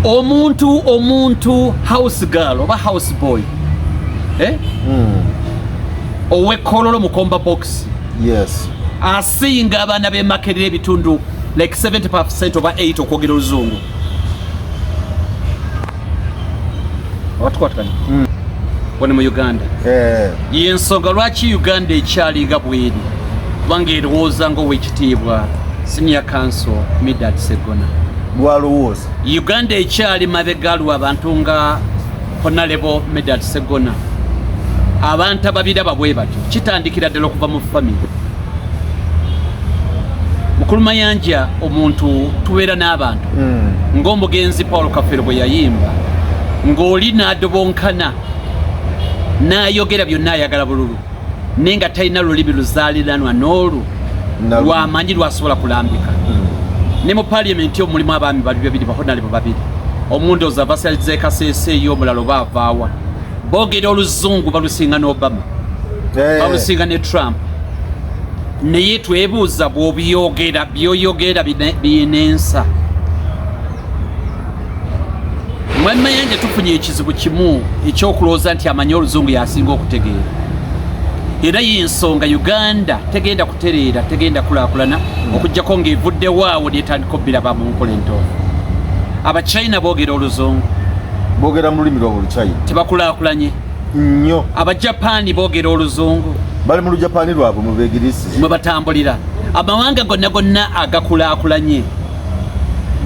Omuntu house girl oba house boy, eh? Ow'ekololo mukomba box. Asinga abaana b'e Makerere ebitundu like 70% oba 8 okwogera oluzungu. Oba tukwataganye? Wano mu Uganda, yensonga lwaki Uganda ekyalinga bweri, kubanga erowooza ngaowekitiibwa Senior Counsel Medard Segona Lwalowooza. Uganda ekyali mabega lwa abantu nga Honorable Medard Segona. Abantu ababiraba bwe batyo, kitandikira ddala okuva mu family. Mukulu Mayanja, omuntu tubeera n'abantu ng'omugenzi Paul Kafero bwe yayimba, ng'oli n'adobonkana n'ayogera byonna, ayagala bululu, naye nga talina lulimi luzaaliranwa n'olu lwamanyi lwasobola kulambika. Ne mu parliament omwo mulimu abaami bali babiri, ba honorable babiri, omundoozi avasaliza ekaseese eyo, omulala oba avaawa. Boogera oluzungu balusinga n'Obama, balusinga ne Trump, naye twebuuza, bw'obyogera byoyogera biyina ensa? Mwami Mayanja, tufunye ekizibu kimu ekyokulowooza nti amanyi oluzungu yasinga okutegeera, era yensonga Uganda tegenda kutereera, tegenda kulaakulana okuggyako ng'evuddewo awo netandika obbiraba mu nkola entoofu. Abachina boogera oluzungu. Boogera mu lulimi lwabwe Oluchina. Tebakulaakulanye. Nnyo. Abajapaani boogera oluzungu. Bali mu Lujapaani lwabwe mu Begirisi. Mwe batambulira. Amawanga gonna gonna agakulaakulanye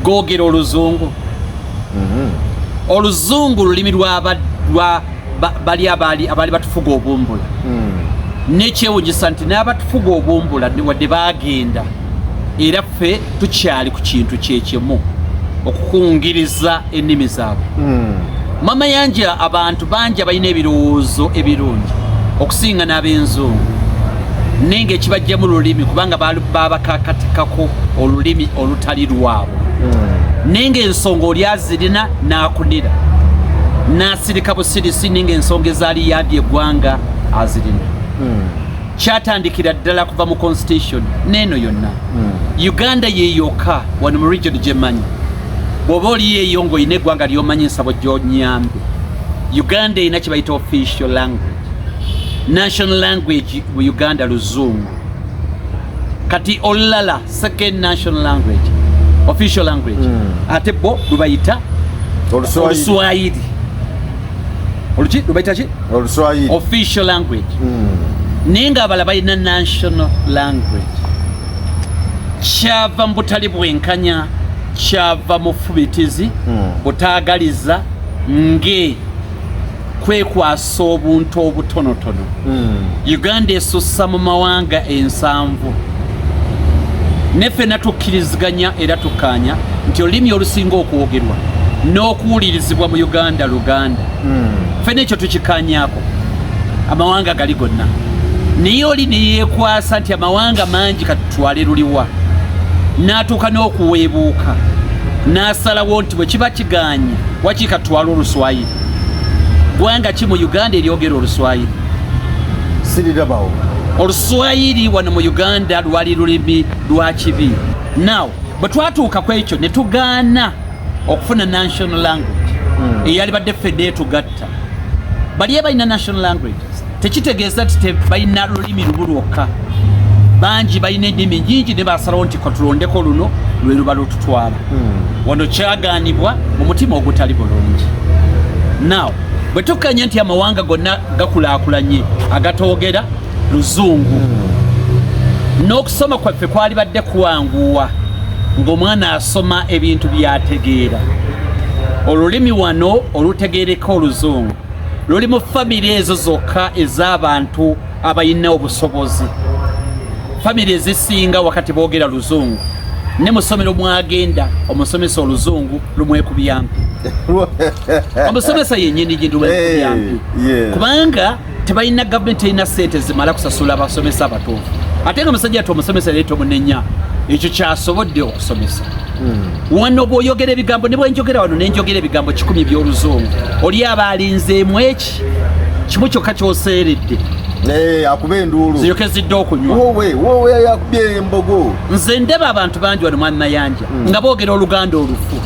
googera oluzungu. Oluzungu lulimi lwa bali abaali batufuga obumbula. Nekyewunyisa nti n'abatufuga obumbula wadde baagenda, era ffe tukyali ku kintu kyekimu, okukungiriza ennimi zaabwe. Mama Yanja, abantu bangi abalina ebirowoozo ebirungi okusinga n'ab'enzungu, naye nga ekibajjamu lulimi, kubanga babakakatikako olulimi olutali lwabwe. Naye ng'ensonga oli azirina n'akunira n'asirika busirisi, naye ng'ensonga ezaali yambye eggwanga azirina. Kyatandikira ddala kuva mu constitution n'eno yonna. Uganda yeyokka wano mu region gyemmanyi. Bw'oba oliyo eyo ng'olina eggwanga ly'omanyi, nsabo gy'onyambe. Uganda erina kye bayita official language, national language mu Uganda Luzungu. Kati olulala second national language, official language, ate bo lubayita Oluswayiri. Oluswayiri. Oluki lubayita ki? Oluswayiri. Official language, naye ng'abala balina national language. Kyava mu butali bwenkanya, kyava mu fubitizi, butaagaliza, nge kwekwasa obuntu obutonotono. Uganda esussa mu mawanga 70, ne ffenna tukkiriziganya era tukkaanya nti olulimi olusinga okwogerwa n'okuwulirizibwa mu Uganda Luganda. Ffenna ekyo tukikkaanyaako, amawanga gali gonna. Naye oli neyeekwasa nti amawanga mangi, katutwale luliwa, n'atuuka n'okuweebuuka n'asalawo nti bwe kiba kiganye waki katutwale Oluswayiri. Gwanga ki mu Uganda eryogera Oluswayiri? Sirirabawo. Oluswayiri wano mu Uganda lwali lulimi lwa kibi. Now bwe twatuuka ku ekyo ne tugaana okufuna national language eyali badde ffedde etugatta. Bali abalina national language tekitegeeza nti tebalina lulimi lumu lwokka. Bangi balina ennimi nyingi, ne basalawo nti katulondeko luno lwe luba lututwala. Wano kyagaanibwa mu mutima ogutali bulungi. Now bwe tukkanya nti amawanga gonna gakulaakulanye agatoogera Luzungu, n'okusoma kwaffe kwali badde kuwanguwa ng'omwana asoma ebintu byategeera. Olulimi wano olutegeereka Oluzungu luli mu famire ezo zokka ez'abantu abalina obusobozi. Famire ezisinga wakati boogera Luzungu, ne mu ssomero mwagenda omusomesa Oluzungu lumwekubyampi, omusomesa yennyini gye lumwekubyampi, kubanga tebalina, gavumenti terina sente zimala kusasula abasomesa abatuufu. Ate nga musajja ati omusomesa leeta omunenya ekyo kyasobodde okusomesa. Wano bw'oyogera ebigambo, ne bwenjogera wano nenjogera ebigambo 100 eby'Oluzungu, oli aba alinzeemu eki kimu kyokka kyoseeredde. Akuba enduulu. Ziyokezidde okunywa. Wowe wowe, yakubye embogo. Nze ndaba abantu bangi wano, mwami Mayanja, nga boogera Oluganda olufu.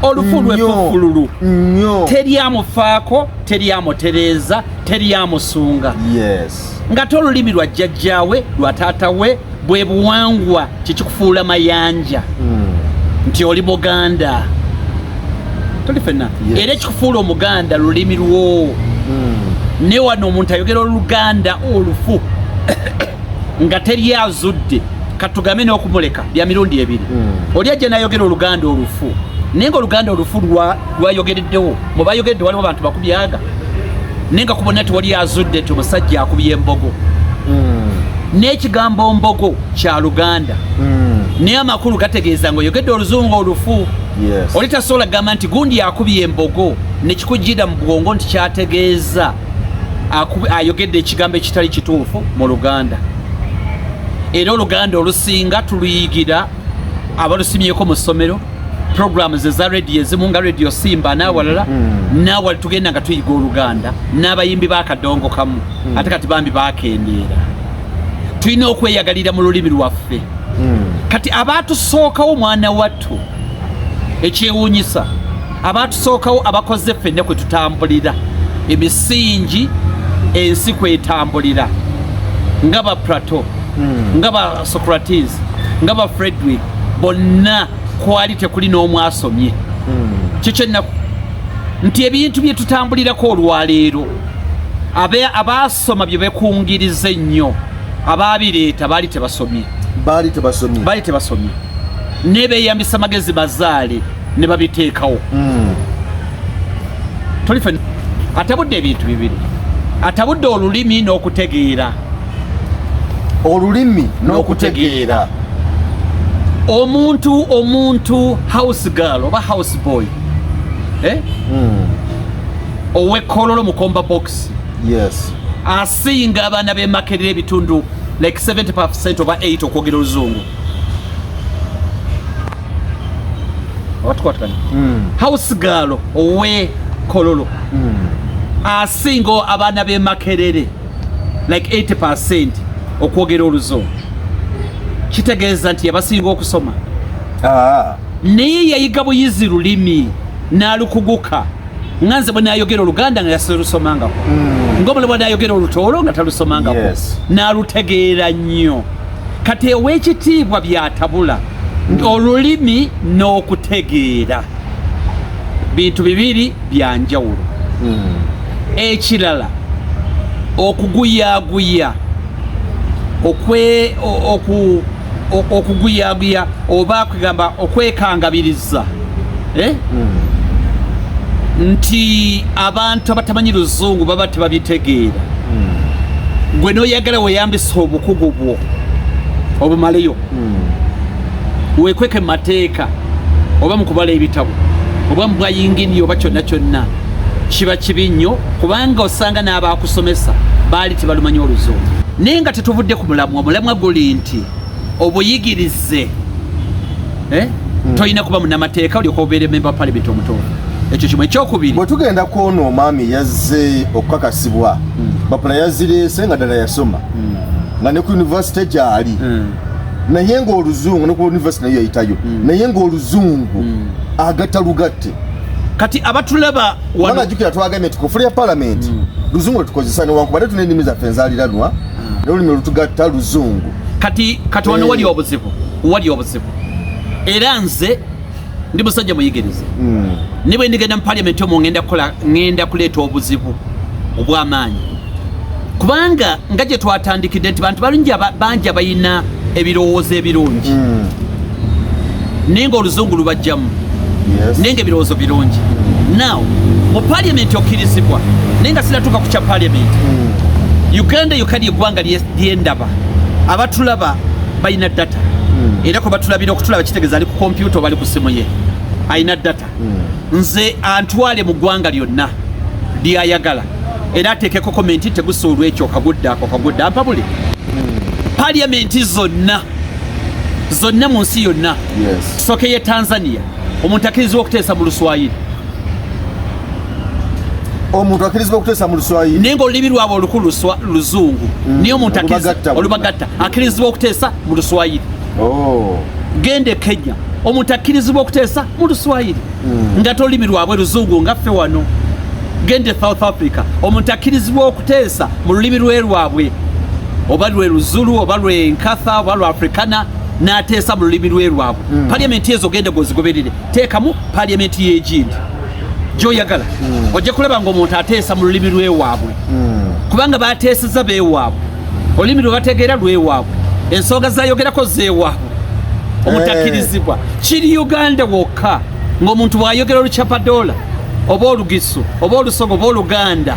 Olufu lwefufululu. Nnyo. Teri amufaako, teri amutereeza, teri amusunga. Yes. Nga te olulimi lwa jjajjaawe, lwa taata we, bwe buwangwa, kikikufuula Mayanja nti oli Muganda. Tuli fenna. Yes. Era ekikufuula Omuganda lulimi lwo. Ne wano omuntu ayogera Oluganda olufu nga teri azudde, katugambe n'okumuleka bya mirundi ebiri. Oli ajja n'ayogera Oluganda olufu, naye nga Oluganda olufu lwayogereddewo, mu bayogeredde waliwo abantu 200, naye nga kubonna tewali azudde nti omusajja akubye embogo. N'ekigambo mbogo kya Luganda, naye amakulu gategeeza ng'oyogedde Oluzungu olufu. Yes. Oli tasobola kugamba nti gundi akubye embogo nekikujjira mu bwongo nti kyategeeza ayogedde ekigambo ekitali kituufu mu Luganda. Era Oluganda olusinga tuluyigira abalusimyeko mu ssomero, programs eza radio ezimu nga Radio Simba n'awalala, n'awali tugenda nga tuyiga Oluganda n'abayimbi b'akadongo kamu. Ate kati bambi bakendeera. Tulina okweyagalira mu lulimi lwaffe. Kati abaatusookawo, mwana wattu, ekyewuunyisa, abaatusookawo abakoze ffenna kwe tutambulira, emisingi ensi kwetambulira, nga ba Plato, nga ba Socrates, nga ba Frederick, bonna kwali tekuli n'omu asomye. Kyo kyennaku nti ebintu bye tutambulirako olwaleero, abaasoma bye bekungiriza ennyo, abaabireeta baali tebasomye. Baali tebasomye. Baali tebasomye, ne beeyambisa magezi mazaale ne babiteekawo. Tuli ffe atabudde ebintu bibiri, atabudde olulimi n'okutegeera. Olulimi n'okutegeera. Omuntu house girl oba house boy, eh? Ow'ekololo mukomba box asinga abaana b'e Makerere ebitundu like 70% oba 8 okwogera Oluzungu. Oba tukwatagana? House girl ow'e Kololo asinga abaana b'e Makerere like 80% okwogera Oluzungu. Kitegeeza nti yabasinga okusoma? Ah. Naye yayiga buyizi lulimi n'alukuguka, nga nze bwe nayogera Oluganda nga yasilusomangako, ng'omule bwe nayogera Olutoolo nga talusomangako, n'alutegeera nnyo. Kati ow'ekitiibwa byatabula olulimi n'okutegeera bintu bibiri bya njawulo. Ekirala, okuguyaguya okuguyaguya oba kugamba okwekangabiriza, eh? Nti abantu abatamanyi Luzungu baba tebabitegeera, gwe noyagala weyambisa obukugu bwo obumaleyo, wekweke mu mateeka oba mu kubala ebitabo oba mu bwayingini oba kyonna kyonna, kiba kibi nnyo, kubanga osanga n'abakusomesa baali tebalumanyi Oluzungu. Naye nga tetuvudde ku mulamwa. Omulamwa guli nti obuyigirize, eh? Tolina kuba munamateeka olyoka obeere member parliament omutuufu. Ekyo kimu. Ekyokubiri, Bwe tugenda kwono omwami yazze okukakasibwa, bapula yazireese nga ddala yasoma, nga ne ku university gyali, naye ng'Oluzungu ne ku university nayo yayitayo, naye ng'Oluzungu agatta lugatte. Kati abatulaba Kubanga wano, jjukira twagambye nti kufuli ya parliament Luzungu lwetukozesa, newankubadde tulina ennimi zaffe enzaaliranwa, n'olulimi olutugatta Luzungu. Kati wano wali obuzibu, wali obuzibu. Era nze ndi musajja muyigirize, ne bwe ndigenda mu parliament omwo ngenda kukola, ngenda kuleeta obuzibu obw'amaanyi, kubanga nga gye twatandikidde nti bantu balungi bangi abalina ebirowoozo ebirungi, naye ng'Oluzungu lubajjamu, naye nga ebirowoozo birungi. Now mu parliament okkirizibwa, naye nga sinatuuka ku kya parliament, Uganda yokka lyeggwanga lyendaba abatulaba balina data. Era kwe batulabira, okutulaba kitegeeza ali ku kompyuta oba ali ku simu ye alina data. Nze antwale mu ggwanga lyonna lyayagala era ateekeko comment, tegusuulwa ekyo kagudde ako kagudde ampabule. Paliyamenti zonna zonna mu nsi yonna, tusooke ye Tanzania, omuntu akkirizibwa okuteesa mu Luswayiri. Omuntu akkirizibwa okuteesa mu Luswayiri. Naye ngaolulimi lwabwe olukulu Luzungu, naye omuntu Olubagatta bonna. olubagatta akkirizibwa okuteesa mu Luswayiri. Oh. Genda e Kenya. Omuntu akkirizibwa okuteesa mu Luswayiri nga tolulimi lwabwe luzungu nga ffe wano. Gende South Africa, omuntu akkirizibwa okuteesa mu lulimi lwe lwabwe, oba lwe Luzulu, oba lwe Nkatha, oba lwe Africana, n'ateesa mu lulimi lwe lwabwe. Parliament ezo gende gwozigoberere, teekamu parliament y'egindi gyoyagala, ojja kulaba ng'omuntu ateesa mu lulimi lwewaabwe, kubanga bateeseza beewaabwe, olulimi lwe bategeera lwewaabwe, ensonga zayogerako zeewaabwe. Omuntu akkirizibwa. Kiri Uganda wokka ng'omuntu bw'ayogera Olucapadola oba Olugisu oba Olusoga oba Oluganda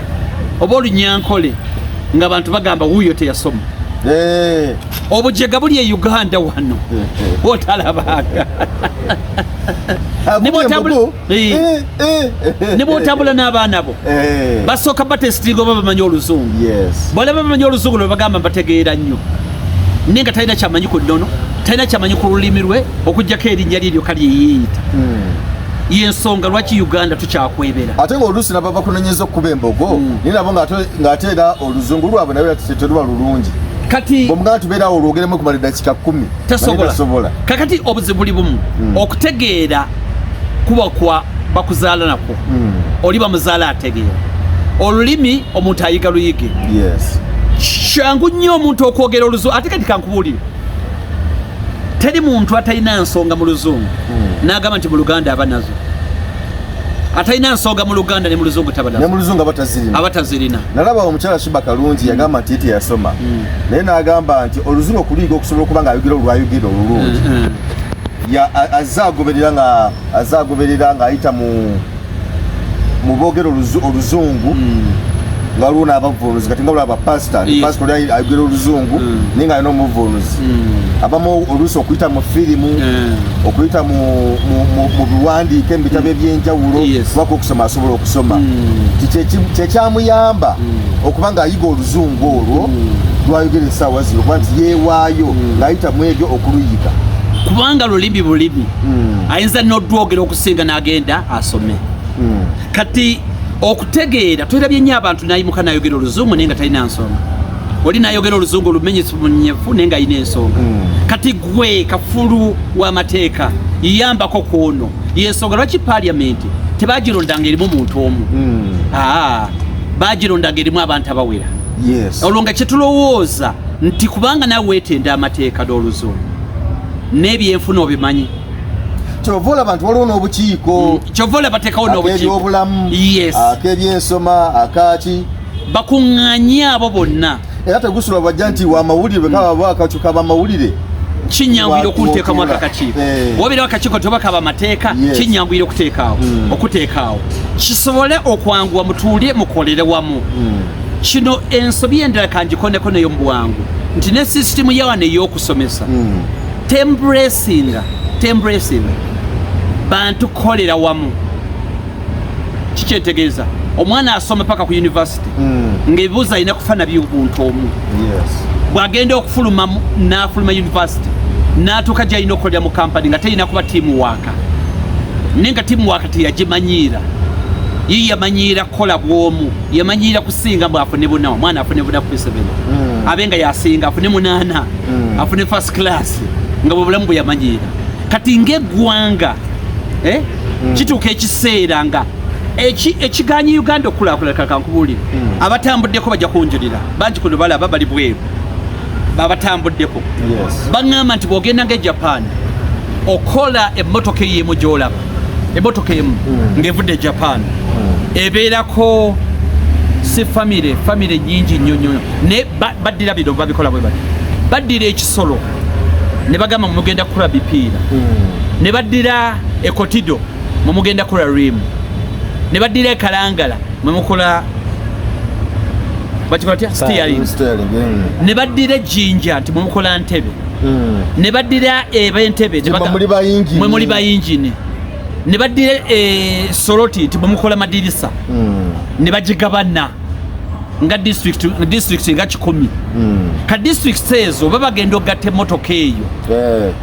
oba Olunyankole, ng'abantu bagamba wuuyo teyasoma. Obujega buli e Uganda wano otalabanga. Ne bwotambula n'abaana bo, basooka batesitinga oba bamanyi Oluzungu. Bwalaba bamanyi Oluzungu, lwe bagamba bategeera nnyo, naye nga talina kyamanyi ku nnono, talina kyamanyi ku lulimi lwe, okugjako erinnya lye lyokka lyeyeeyita. Yensonga lwaki Uganda tukyakwebera. Ate ngaoluusi nabo bakunenyeza okukuba embogo, naye nabo ng'ate era oluzungu lwabwe naye teruba lulungi. Kati bwomugamba tubeerawo olwogeremu okumala eddakiika 10, tasobola. Tasobola. Kakati obuzibu buli bumu, okutegeera kuba kwa bakuzaala nakwo. Oli bamuzaala ategeera olulimi, omuntu ayiga luyige. Kyangu nnyo omuntu okwogera Oluzungu. Ate kati kankubuulire, teri muntu atalina nsonga mu Luzungu n'agamba nti mu Luganda aba nazo. Atalina nsonga mu Luganda ne mu Luzungu taba ne nazo. Mu Luzungu abatazirina. Abatazirina. Nalaba omukyala Shiba Kalungi yagamba nti ye teyasoma, naye n'agamba nti Oluzungu okuluyiga okusobola okuba ng'ayogera olwayogera olulungi, azze agoberera ng'ayita mu boogera Oluzungu, nga waliwo n'abavuunuzi. Kati nga olaba pasita, pasita oli ayogera Oluzungu, naye nga alina omuvuunuzi. Abamu oluusi okuyita mu firimu, okuyita mu biwandiike, mu bitabo ebyenjawulo, kubako okusoma asobola okusoma. Kyekyamuyamba okuba ng'ayiga Oluzungu olwo lwayogera essaawa zino, okuba nti yeewaayo ng'ayita mu ebyo okuluyiga. Kubanga lulimi bulimi, ayinza n'odwogera okusinga n'agenda asome. Kati okutegeera, tulabye nnyo abantu nayimuka nayogera Oluzungu naye nga talina nsonga, oli nayogera Oluzungu olumenyesi munyefu naye nga alina ensonga. Kati gwe kafulu w'amateeka, yambako ku ono. Yensonga lwaki paliamenti tebagirondanga erimu muntu omu. Aa, bagirondanga erimu abantu abawera. Olwo nga kyetulowooza nti kubanga nawe weetenda amateeka n'Oluzungu n'ebyenfuna obimanyi. Kyova olaba nti waliwo n'obukiiko. Kyova olaba bateekawo n'obukiiko. Ak'ebyobulamu, ak'ebyensoma, akaki. Bakuŋŋaanye abo bonna. Era tegusulwa bajja nti wamawulire bwe kaba akakyuka bamawulire. Kinyanguyira okunteekamu akakiiko. Wabeerawo akakiiko teba kaba amateeka. Kinyanguyira okuteekaawo, okuteekaawo kisobole okwanguwa, mutuule mukolere wamu. Kino ensobi endala kangikoneko nayo mu bwangu, nti ne sisitimu yawano ey'okusomesa tembracinga bantu kukolera wamu. Kikyentegeeza, omwana asoma paka ku university, ng'ebibuuzo alina kufa nabyo buntu omu. Bw'agenda okufuluma n'afuluma university n'atuuka gy'alina okukolera mu kampani, nga terina kuba team work, naye nga team work teyagimanyiira. Ye yamanyiira kukola bw'omu, yamanyiira kusinga, mbw afune buna, omwana afune buna ku P7, abe nga yasinga, afune 8, afune first class, nga bwe bulamu bwe yamanyiira. Kati ng'eggwanga, eh? Kituuka ekiseera nga ekiganye Uganda okukulaakulana. Kakankubuulire, abatambuddeko bajja kunjulira, bangi kuno balaba bali bweru babatambuddeko. Baŋŋamba nti bw'ogenda nga e Japan, okola emmotoka eyo emu gy'olaba, emmotoka emu ng'evudde e Japan, ebeerako si famire, famire nyingi nnyo nnyo. Naye baddira bino, babikola bwe bati: baddira ekisolo ne bagamba mugenda kukola bipiira, ne baddira ekotido mwe mugenda kukola rimu, ne baddira ekalangala mwe mukola bakikola tya, steering, Steering, ne baddira ejjinja nti mwe mukola ntebe, ne baddira eb'entebe ne Mwe muli bayingini. Mwe muli bayingini, ne baddira soroti nti mwe mukola madirisa, ne bagigabana nga district nga 100. Ka district ezo baba bagenda okugatta emmotoka eyo,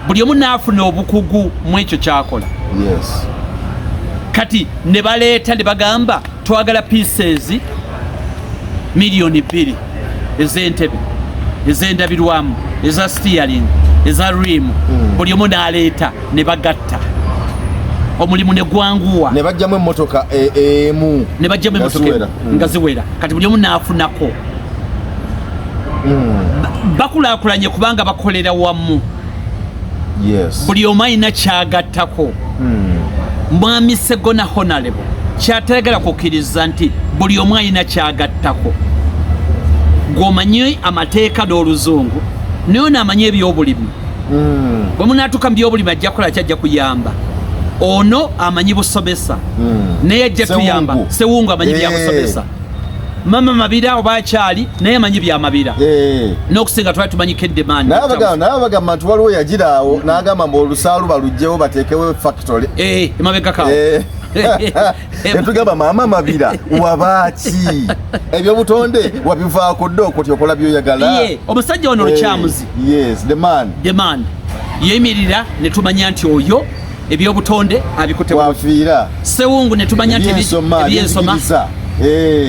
buli omu n'afuna obukugu mu ekyo kyakola. Kati ne baleeta ne bagamba twagala pieces 2 miliyoni ez'entebe. Ez'endabirwamu, eza steering, eza rim, buli omu n'aleeta ne bagatta, omulimu ne gwanguwa. Ne bajjamu emmotoka emu. Ne bajjamu nga emmotoka ziwera. nga ziwera. Kati buli omu n'afunako. Bakulaakulanye kubanga bakolera wamu. Buli omu alina kyagattako. Mwami Segona, honorable, kyatayagala kukkiriza nti buli omu alina kyagattako. Gw'omanyi amateeka n'oluzungu, naye ono amanyi ebyobulimi. Bwe munaatuuka mu byobulimi, ajja kukola kyajja kuyamba. Ono amanyi busomesa, naye ajja tuyamba. Sewungu. Sewungu amanyi byabusomesa. Mama Mabira oba akyali, naye amanyi byamabira n'okusinga. Twali tumanyi Kedemani. Naye bagamba nti waliwo yagiraawo n'agamba mbu olusaalu balugyewo bateekewo factory. Emabega kawo. Netugamba, maama Mabira, wabaaki ebyobutonde wabivaako dda okwo okola byoyagala. Ye, omusajja ono Lukyamuzi. Yes, the man. The man yeyimirira ne tumanya nti oyo ebyobutonde abikutte bulungi. Wafiira. Sewungu ne tumanya nti ebyensoma. Ebyensoma. Ebyenjigiriza.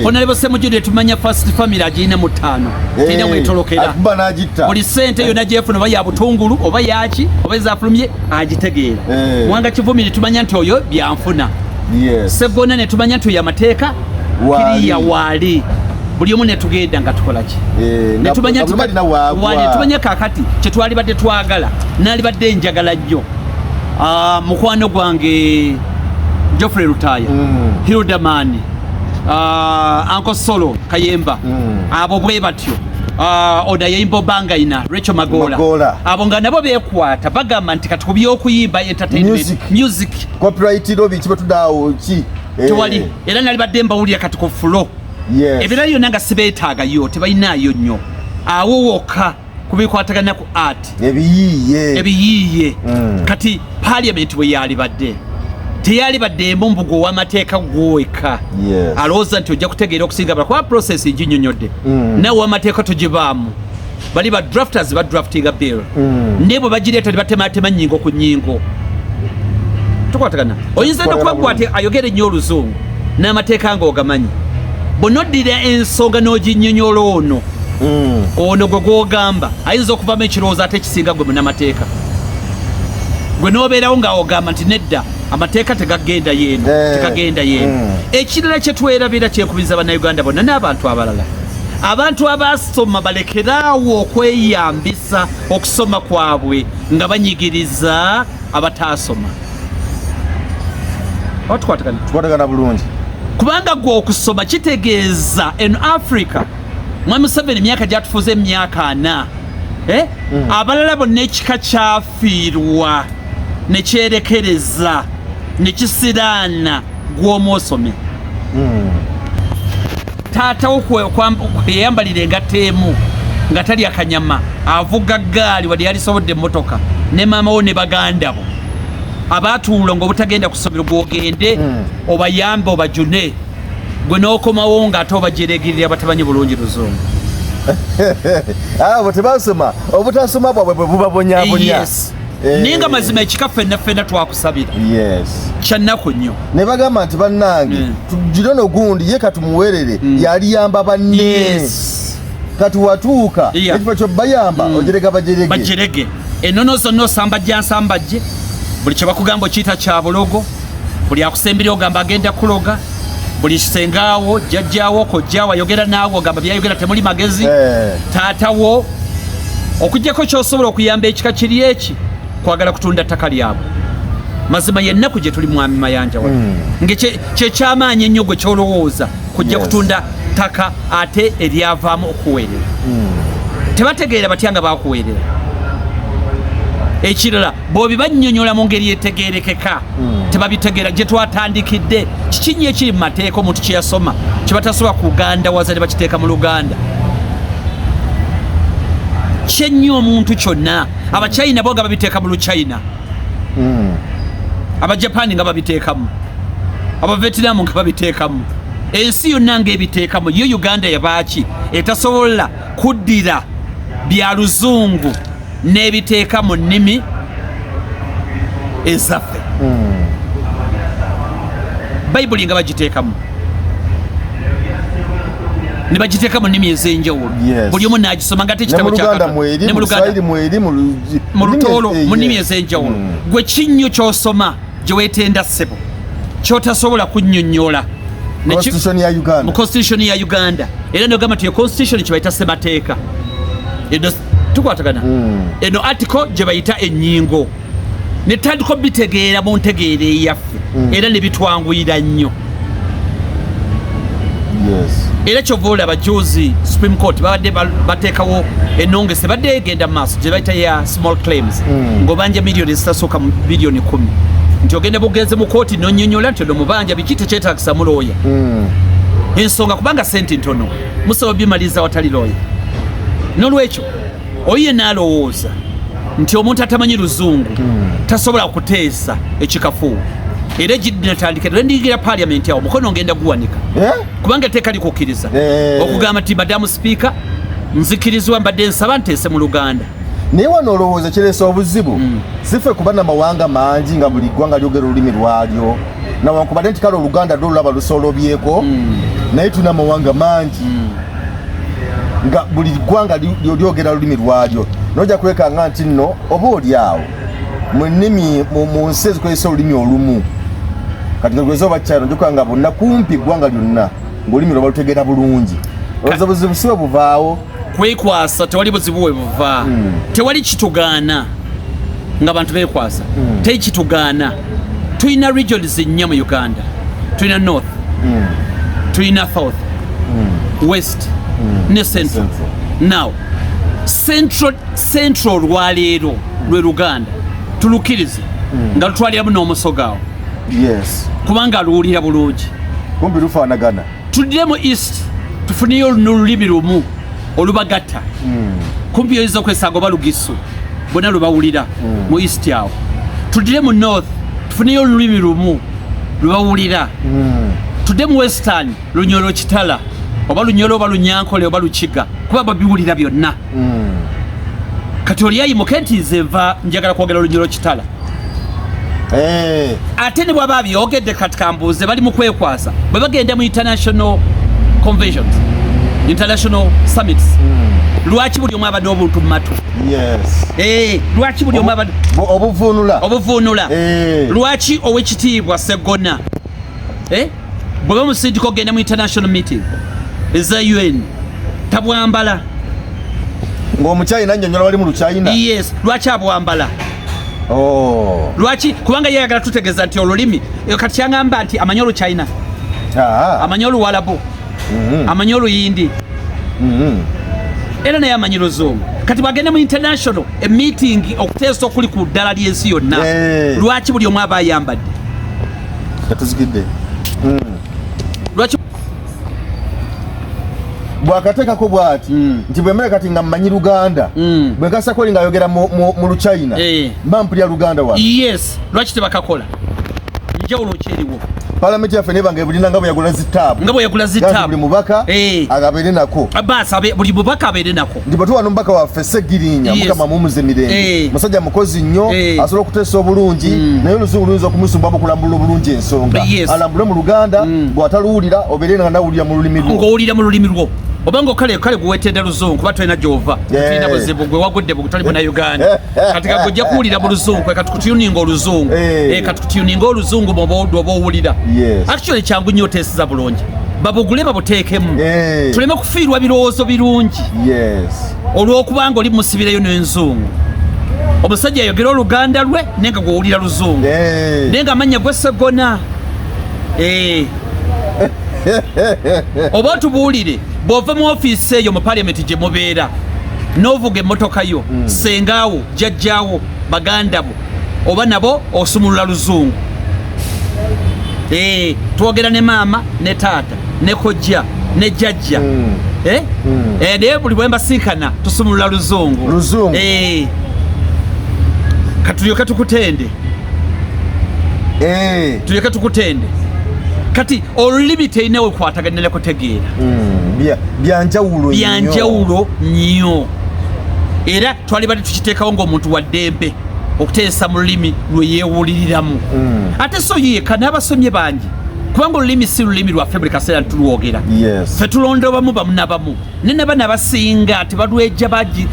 Honorable Semujju ne tumanya first family agirina mu ttaano, terina wetolokera. Akuba n'agitta. Buli sente yonna gyefuna, oba ya butungulu oba yaki oba ezafulumye, agitegeera. Mwanga Kivumi ne tumanya nti oyo byanfuna. Segona ne tumanya nti oyo amateeka Waali. kiriya waali. Buli omu netugenda nga tukola ki? Netumanya nga nti buli alina waagwa. Waali. Netumanya kakati kyetwalibadde twagala, nalibadde njagala nnyo. Ah, mukwano gwange Geoffrey Lutaaya, Hilderman, Uncle Solo Kayemba, abo bwe batyo. Ah, ono yayimba Obangaina, Rachel Magola. Magola. Abo nga nabo bekwata bagamba nti kati ku byokuyimba, entertainment, Music. Music. Copyright law, biki betudaawo ki? Tewali. Era nalibadde mbawulira kati ku floor. Ebirala byonna nga sibeetaagayo, tebalinayo nnyo awo wokka kubikwatagana ku art. Ebiyiiye. Ebiyiiye. Kati parliament bwe yalibadde, teyalibadde emu mbugo ow'amateeka gwoweka alowooza nti ojja kutegeera okusinga bala, kuba process nginyonyodde. Nawe ow'amateeka togibaamu, bali ba drafters, ba draftinga bill, naye bwe bagireeta tebatematema nnyingo ku nnyingo. Tukwatagana? Oyinza nokuba gwate ayogera ennyo oluzungu n'amateeka ng'ogamanyi, bw'onoddira ensonga n'oginnyonnyola ono, ono gwe gwogamba ayinza okuvamu ekirowoozo ate ekisinga gwe munamateeka. Gwe n'obeerawo nga ogamba nti nedda, amateeka tegagenda yeeno, tegagenda yeeno. Ekirala kyetwerabira, kyekubiriza Bannayuganda bonna n'abantu abalala, abantu abasoma balekeraawo okweyambisa okusoma kwabwe nga banyigiriza abataasoma. Oba tukwatagana? Tukwatagana bulungi. Kubanga gwe okusoma kitegeeza eno Africa, Mwami Museveni emyaka gyatufuze emyaka 40, eh? Abalala bonna ekika kyafiirwa nekyerekereza nekisiraana, gw'omu osome. Taatawo kweyambalira engatto emu nga talya kanyama, avuga gaali wadde yalisobodde emmotoka, ne maama wo ne baganda bo abaatuula nga obutagenda ku ssomero, gwogende obayambe obajune, gwe n'okomawo ng'ate obajeregerera batamanyi bulungi luzungu. Abo tebasoma, obutasoma bwabwe bwe bubabonyabonya. Yes. Naye nga mazima ekika ffenna ffenna twakusabira. Kyannaku nnyo. Ne bagamba nti bannange, tugire no gundi ye katumuwerere, yaliyamba banne. Kati watuuka ekifo kyo bayamba, ojerega bajerege. Bajerege ennono zonna, osambajja nsambajje, buli kye bakugamba okiyita kya bulogo, buli akusembera ogamba agenda kuloga, buli kisengaawo, jjajjaawo, kojjaawo ayogera naawe ogamba byayogera temuli magezi. Taatawo okugjako kyosobola okuyamba ekika kiri eki kwagala kutunda ttaka lyabwe. Mazima yennaku gye tuli, Mwami Mayanja, wano nga kyekyamaanyi ennyo gwe kyolowooza kujja kutunda ttaka ate eryavaamu okuweerera. Tebategeera batya nga bakuweerera. Ekirala, bw'obibannyonnyola mu ngeri etegeerekeka, tebabitegeera. Gye twatandikidde, kiki nnyo ekiri mu mateeka omuntu kye yasoma kye batasobola kugandawaza ne bakiteeka mu Luganda? Kyennyo omuntu kyonna. Abachina bo nga babiteeka mu Luchina, Abajapani nga babiteekamu, Abavietinamu nga babiteekamu, ensi yonna ng'ebiteekamu. Yo Uganda yabaaki etasobola kuddira bya luzungu n'ebiteeka mu nnimi ezaffe? Bayibuli nga bagiteekamu. Ne bagiteeka mu nnimi ez'enjawulo, buli omu n'agisoma nga ate ne mu ekitabo kya Luganda Katonda. mweri, Ne mu mu Luganda, Luswayiri mweri, mu mu Lutoolo, mu nnimi ez'enjawulo. Gwe kinnyo ky'osoma gye weetenda, ssebo, ky'otasobola kunnyonnyola Constitution ya mu Uganda. Constitution ya Uganda, era nogamba nti constitution kye bayita ssemateeka, eno tukwatagana, eno article gye bayita ennyingo, ne tutandika obitegeera mu ntegeera eyaffe, era ne bitwanguyira nnyo. Era kyova olaba juzi Supreme Court babadde bateekawo ennongese, badde egenda mu maaso, gye bayita ya small claims, ng'obanja miliyoni ezitasooka mu miliyoni 10, nti ogenda bugenze mu kooti nonyonyola nti ono mubanja biki, tekyetagisa mu looya. Ensonga kubanga sente ntono, musobola bimaliriza watali looya. N'olwekyo oyo yenna alowooza nti omuntu atamanyi Luzungu tasobola kuteesa ekikafuuwo, era egidinatandika lwendiyingira Parliament, awo mukono ngenda guwanika, Eh? kubanga etteeka likukkiriza okugamba nti, "Madamu Sipiika, nzikirizibwa, mbadde nsaba nteese mu Luganda." Naye wano olowooza kireesa obuzibu sife kuba namawanga mangi nga buli ggwanga lyogera olulimi lwalyo, nawankubadde nti kale Oluganda lwo olulaba lusolobyeko, naye tulina amawanga mangi nga buli ggwanga lyogera lulimi lwalyo, nojja kwekanga nti nno oba oli awo mu nnimi mu nsi ezikozesa olulimi olumu, kati nga oba China, ojja nga bonna kumpi ggwanga lyonna ng'olulimi lwo balutegeera bulungi. Olowooza buzibu si bwe buvaawo? Kwekwasa tewali buzibu we buva. Tewali kitugaana nga bantu bekwasa, teri kitugaana. Tulina regions nnya mu Uganda: tulina north, tulina south, west ne central. Central. Now central olwaleero lwe Luganda, tulukirize nga lutwaliramu n'omusoga awo, kubanga aluwulira bulungi. Kumpi lufaanagana. Tuddire mu east, tufuneyo n'olulimi lumu olubagatta. Kumpi oyinza okwesanga oba Lugisu, bonna lwebawulira mu east awo. Tuddire mu north, tufuneyo olulimi lumu lwebawulira. Tudde mu western, Lunyolo Kitala, oba Lunyolo, oba Lunyankole, oba Lukiga, kuba babiwulira byonna. Kati oli ayimuke nti nze nva njagala kwogera Lunyolo Kitala, ate ne bwaba abyogedde, kati kambuuze, bali mu kwekwasa, bwe bagenda mu international conventions, international summits, lwaki buli omu abadde obuntu mu matu? Eh, lwaki buli omu abadde Obuvuunula. Obuvuunula. Lwaki Owekitiibwa Seggona, eh, bwe bamusindika okugenda mu international meeting eza UN, tabwambala? Ng'omuchina annyonnyola wali mu Luchina. Yes, lwaki abwambala? Oh. Lwaki? Kubanga ye ayagala tutegeeza nti olulimi, kati kyaŋŋamba nti amanyi Oluchina, amanyi Oluwalabu, amanyi Oluyindi, era naye amanyi Luzungu. Kati bwagenda mu international emeeting okuteesa okuli ku ddala ly'ensi yonna, lwaki buli omu aba ayambadde? Katuzigidde. Lwaki? Bwakateekako bwati nti bwemere kati nga mmanyi Luganda, bwe nkasako oli ng'ayogera mu Luchina, mba mpulira Luganda wa. Yes, lwaki tebakakola? Njawulo kyeriwo? Palamenti yaffe neba nga ebulina nga bwe yagula zitaabu. Nga bwe yagula Nga buli zitaabu. mubaka agabeere nako. Baasi buli mubaka abeere nako. Nti bwe tuwa n'omubaka waffe Segirinya, Mukama mumuze mirembe, musajja mukozi nnyo, asobola okuteesa obulungi, naye Oluzungu luyinza okumusumbamu okulambulula obulungi ensonga. Alambule mu Luganda, bw'ataluwulira obeere nga nawulira mu lulimi lwo. Ng'owulira mu lulimi lwo, oba nga kale kale guwetedde Luzungu, kuba tolina gyova, tulina buzibu, gwe wagudde toli muna Uganda. Kati kagwe ojja kuwulira mu Luzungu, kati kutuninga Oluzungu. Eh, kati kutuninga Oluzungu bw'oba oba owulira. Actually kyangu nnyo, oteeseza bulungi, babugule babuteekemu, tuleme kufiirwa birowoozo birungi olw'okubanga oli musibirayo n'enzungu. Omusajja ayogera Oluganda lwe, naye nga gwowulira Luzungu, naye nga amannya gwe Segona. Eh. Oba otubuulire, bw'ova mu ofiisi eyo mu Paliamenti gye mubeera n'ovuga emmotoka yo, sengaawo, jjajjaawo, baganda bo, oba nabo osumulula Luzungu? Eh, twogera ne maama ne taata ne kojja ne jjajja. Eh? Eh, naye buli bwe mbasinkana tusumulula Luzungu. Luzungu. Eh. Katulyoke tukutende. Tulyoke tukutende. Kati olulimi terina wekwataganira kutegeera. Byanjawulo nnyo. Byanjawulo nnyo, era twalibadde tukiteekawo ng'omuntu wa ddembe okuteesa mu lulimi lwe yeewuliriramu. Ate so yekka, n'abasomye bangi. Kubanga olulimi si lulimi lwaffe buli kaseera tulwogera. Ffe tulonda bamu bamu na bamu, naye nabana abasinga tebalweja bagi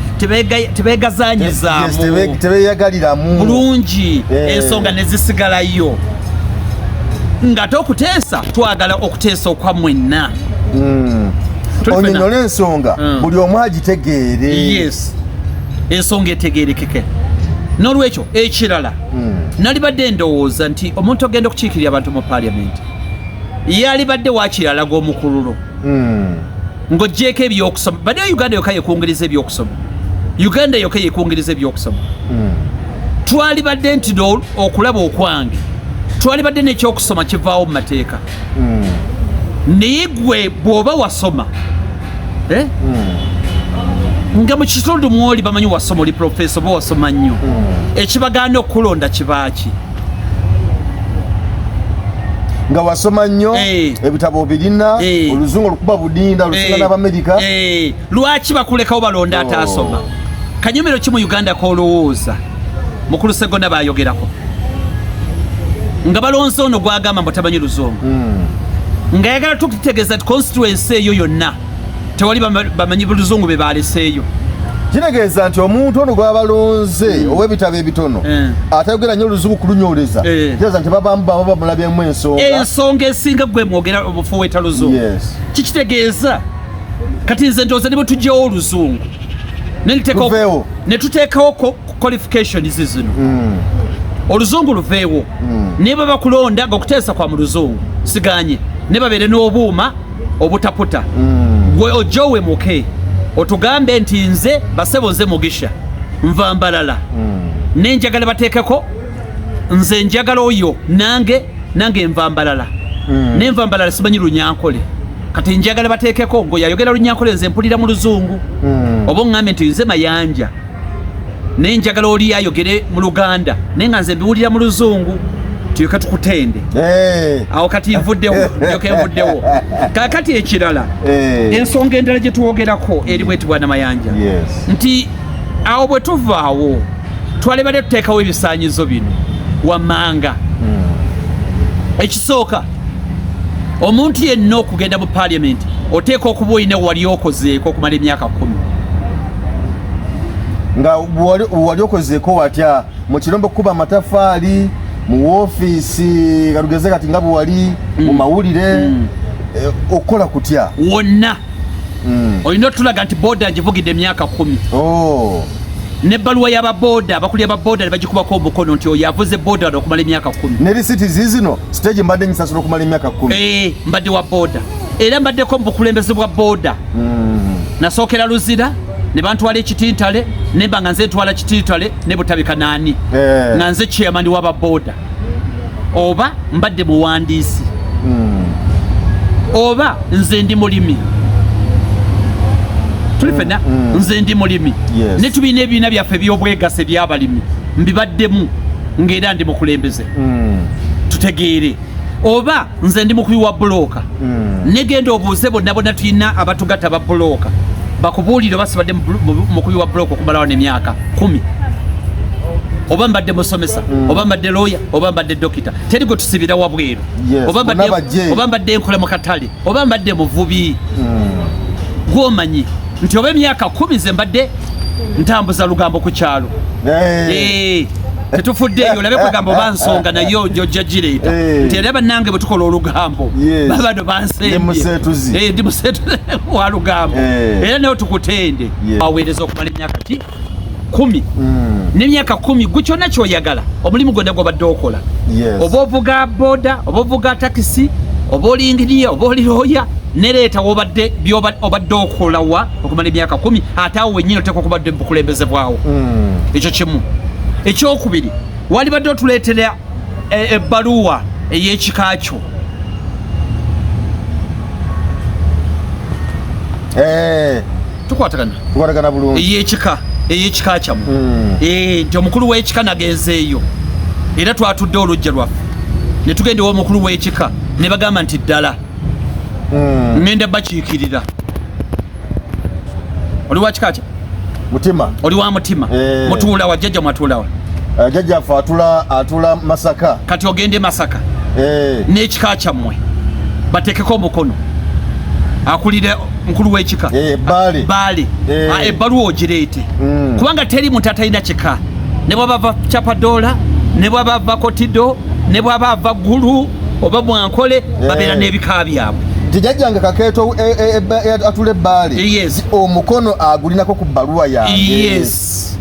tebeegazanyizaamu. Tebeyagaliramu. Bulungi. Ensonga ne zisigalayo ng'ate okuteesa twagala okuteesa okwa mwenna. Tuli ffenna. Onyonyola ensonga buli omu agitegeere. Yes, ensonga etegerekeke. N'olwekyo ekirala, nalibadde ndowooza nti omuntu ogenda okukiikirira abantu mu parliament yalibadde waakiri alaga omukululo ng'oggyeeko ebyokusoma. Badde Uganda yokka yekungereza ebyokusoma, Uganda yokka yekungereza ebyokusoma. Twalibadde nti okulaba okwange twalibadde n'ekyokusoma kivaawo mu mateeka. Naye gwe bw'oba wasoma, eh? Nga mu kitundu mwoli bamanyi wasoma, oli professor oba wasoma nnyo, ekibagaana okulonda kibaaki? Nga wasoma nnyo, ebitabo obirina, oluzungu olukuba budinda olusinga n'Abamerika. Lwaki bakulekawo balonda ataasoma? Kanyomero ki mu Uganda kolowooza mukulu Segona bayogerako nga balonze ono gwagamba mbu tamanyi luzungu, nga yagala tukutegeeza nti constituency eyo yonna tewali bamanyi luzungu be baleseeyo? Kitegeeza nti omuntu ono gwabalonze ow'ebitabo ebitono, atayogera nnyo oluzungu kulunyoleza, kitegeeza nti babamu baba bamulabyemu ensonga. Ensonga esinga gwe mwogera obufuweeta luzungu. Kikitegeeza kati nze ndowooza ne bwe tugyewo oluzungu Luveewo. ne tuteekawo qualifications zino, oluzungu luveewo, naye bwe bakulonda nga okuteesa kwa mu luzungu siganye, ne babeere n'obuuma obutaputa, gwe ojja owemuke otugambe nti nze basebo, nze Mugisha, nva Mbalala, nenjagala bateekeko nze njagala oyo nange nva Mbalala, nenva Mbalala, simanyi Lunyankole, kati njagala bateekeko ngo yayogera Lunyankole, nze mpulira mu luzungu. Oba oŋŋambe nti nze Mayanja, naye njagala oli ayogere mu Luganda, naye nga nze mbiwulira mu luzungu, tulyoke tukutende. Awo kati nvuddewo, ndyoke nvuddewo. Kakati ekirala, ensonga endala gye twogerako eri bweti, bwana Mayanja, nti awo bwe tuvaawo twalibadde tuteekawo ebisaanyizo bino wammanga. Ekisooka, omuntu yenna okugenda mu parliament oteeka okuba olina wali okozeeko okumala emyaka 10. Nga wali okozeeko watya? Mu kirombe okukuba amatafaali, mu woofiisi, kalugeze kati nga bwe wali mu mawulire, okukola kutya? Wonna olina otulaga nti boda ngivugidde emyaka 10, nebbaluwa y'ababooda, abakulira ba boda ne bagikubako omukono nti oyo avuze boda wano okumala emyaka 10. Ne risiti ziizino, stage mbadde nyisasula okumala emyaka 10. Mbadde wa boda era mbaddeko mu bukulembeze bwa boda. Nasookera Luzira ne bantwala Ekitintale, nemba nga nze ntwala Kitintale ne Butabika naani, nga nze chairman w'ababoda, oba mbadde muwandiisi, oba nze ndi mulimi, tuli fenna, nze ndi mulimi, ne tubiina ebibiina byaffe ebyobwegasa ebyabalimi mbibaddemu ng'era ndi mukulembeze. Tutegeere oba nze ndi mukubi wa bulooka, negenda obuuze bonna bonna tulina abatugatta ba bulooka bakubuulire oba sibadde mukubi wa bulooka okumalawo nemyaka 10, oba mbadde musomesa, oba mbadde lawyer, oba mbadde dokita. Teri gwe tusibira wabweru. Oba Bonna bajje. Oba mbadde nkola mu katale, oba mbadde muvubi, gwomanyi nti oba emyaka 10 nze mbadde ntambuza lugambo ku kyalo. Tetufuddeeyo olabe kwegamba oba nsonga naye ojja gireeta nti era bannange bwe tukola olugambo, babano bansembye. Ndi museetuzi. Ndi museetuzi wa lugambo. Era naye tukutende aweereza okumala emyaka ki 10, n'emyaka 10 gwe kyonna kyoyagala, omulimu gwonna gwobadde okola, oba ovuga boda, oba ovuga takisi, oba oli inginiya, oba oli looya, nereeta wobadde obadde okola wa okumala emyaka 10, ate awo wennyini oteekwa okubadde bukulembeze bwawo. Ekyo kimu. Ekyokubiri, walibadde otuleetera ebbaluwa ey'ekika kyo. Tukwatagana? Tukwatagana bulungi. Ey'ekika kyammwe. Nti omukulu w'ekika nagenzeeyo era twatudde olujja lwaffe ne tugenda ew'omukulu w'ekika ne bagamba nti ddala ŋŋenda bakiikirira. Oli wa kika kya? Mutima. Oli wa Mutima? Mutuula wa jjajja? Mwatuula wa? Jjajjaffe atula Masaka. Kati ogende Masaka n'ekika kyammwe. Bateekeko omukono akulira mukulu w'ekika. Eh, baale. Baale. Eh. Ah, ebbaluwa ogireete. Kubanga teri muntu atalina kika, ne bwaba ava Chapadola, ne bwaba ava Kotido, ne bwaba ava Ggulu oba Mwankole, babeera n'ebika byabwe. Nti jjajjange Kakeeto atula ebbaale. Yes. Omukono agulinako ku bbaluwa yange. Yes.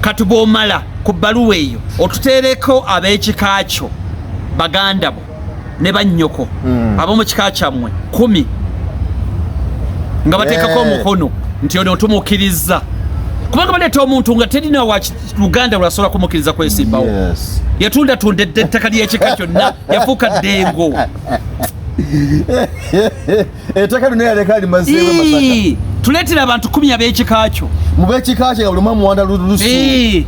Kati bw'omala ku bbaluwa eyo, otuteereko ab'ekika kyo, baganda bo ne bannyoko ab'omu kika kyammwe 10 nga bateekako omukono nti ono tumukkiriza, kubanga baleeta omuntu nga terina wa Luganda lwasobola kumukkiriza kwesimbawo. Yatundatunda ettaka ly'ekika kyonna, yafuuka ddengo. Ettaka lino yaleka limazeewo Masaka. Ii, tuleetera abantu 10 ab'ekika kyo. Mu b'ekika kye nga buli omu amuwanda lusu. Ii,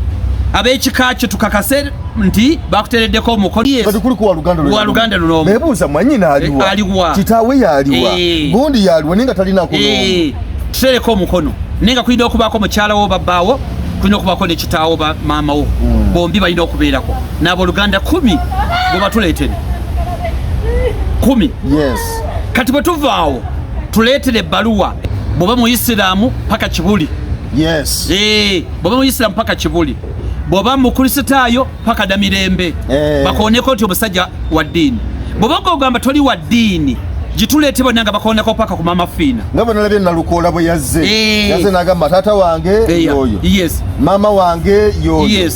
ab'ekika kyo tukakase nti bakuteereddeko omukono. Yes. Kati kuliko wa Luganda. Wa Luganda luno. Bebuuza mwanyina aliwa? Eh, aliwa? Kitaawe yaliwa? Eh. Gundi yaliwa, naye nga talinako n'omu. Eh, tuteereko omukono, naye nga kulina okubaako mukyala wo babbaawo, kulina okubaako ne kitaawo ba maama wo, bombi balina okubeerako n'abooluganda 10 bwe batuleetere 10. Kati bwe tuvaawo, tuleetere ebbaluwa bw'oba muyisiraamu paka Kibuli. Eh, bw'oba muyisiraamu paka Kibuli, bw'oba mukristaayo paka Namirembe. Bakooneko nti omusajja wa ddiini. Bw'oba ogamba toli wa ddiini, gituleete bonna nga bakooneko paka ku Mama Fiina. Nga bwe nalabye Nalukoola bwe yazze. Yazze n'agamba, taata wange yoyo, maama wange yoyo,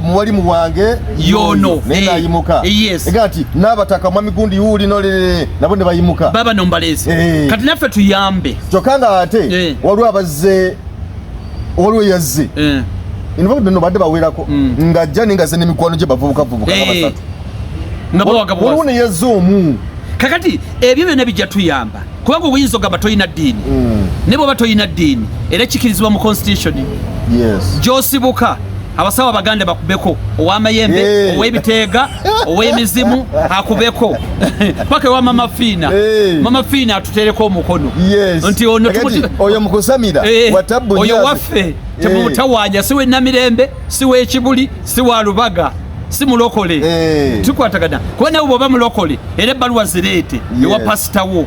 muwalimu wange yono. Naye nayimuka. Ega nti n'abataka, mwami gundi wuuli nolere, nabo ne bayimuka. Baba nombaleezi. Kati naffe tuyambe. Kyokka nga ate waliwo abazze, waliwo yazze, in fact no badde bawerako, ng'ajja naye ng'azze n'emikwano gye bavubukavubuka nga basatu. Nga bawaga Waliwo buwazi. ne yazze omu. Kakati ebyo byonna bijja tuyamba, kubanga obuyinza ogamba tolina ddiini, ne bw'oba tolina ddiini era kikirizibwa mu constitution. Gy'osibuka, abasawo abaganda bakubeko, ow'amayembe, ow'ebiteega, ow'emizimu akubeko paka ewa Mama Fiina. Mama Fiina atuteereko omukono nti ono Kakati, oyo mukusamira watabbu oyo nyazi. waffe temumutawaanya, si w'Enamirembe, si w'Ekibuli, si wa Lubaga, si mulokole. Tukwatagana, kuba nawe bw'oba mulokole era ebbaluwa zireete ewa pasita wo.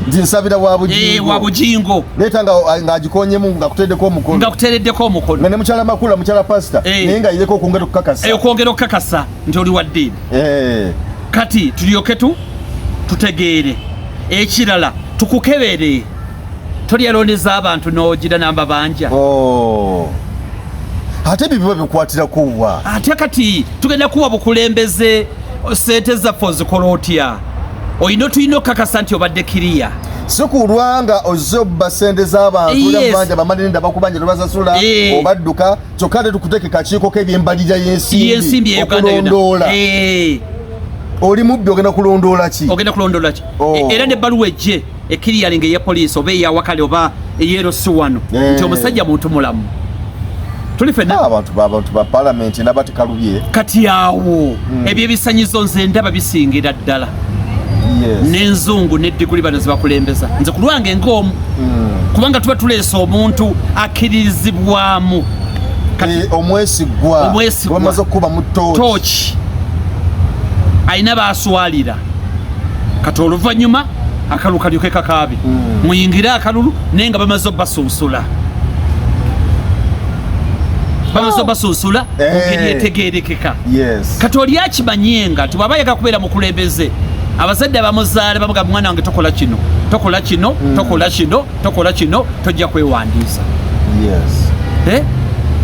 Nti nsabira wa Bujingo. Wa Bujingo. Leeta ng'agikonyemu nga kuteddeko omukono. Nga kuteereddeko omukono. Nga ne mukyala Makula, mukyala pasita, naye nga yireko okwongera okukakasa. Okwongera okukakasa nti oli wa ddiini. Kati tulyoke tutegeere ekirala, tukukebere, tolyalondeza abantu n'ogira nambabanja. Oh. Ate ebyo biba bikwatirako wa? Ate kati tugenda kuwa bukulembeze, sente zaffe ozikola otya? Olina, tulina okukakasa nti obadde kiriya. Si kulwanga ozze obba sente z'abantu. Banja bamanenda bakubanja tebasasula, obadduka, kyokka ate tukuteeke kakiiko k'ebyembalirira y'ensimbi y'ensimbi ya Uganda yonna. Okulondoola. Oli mubbi, ogenda kulondoola ki? Ogenda kulondoola ki? Oh. Era nebbaluwa ejje ekiriyalinga eya poliisi oba eyawakale oba eyerosi wano nti omusajja muntu mulamu, tuli fenna. Ah, abantu ba palamenti nabatekalubye. Kati awo ebyo ebisanyizo nze ndaba bisingira ddala n'enzungu n'eddiguli bano zebakulembeza. Nze ku lwange ng'omu, kubanga tuba tuleese omuntu akkiririzibwamu. Kati Eh, omwesigwa. Omwesigwa. Bamaze okukuba mu tooki. Tooki alina baswalira. Kati oluvannyuma akalulu kalyoke kakaabe, muyingire akalulu, naye nga bamaze obasunsula, bamaze obasunsula mu ngeri etegeerekeka. Kati oli akimanyenga nti bw'aba ayagala kubeera mukulembeze, abazadde abamuzaala bamugamba, mwana wange tokola kino, tokola kino, tokola kino, tokola kino, tojja kwewandiisa. Eh?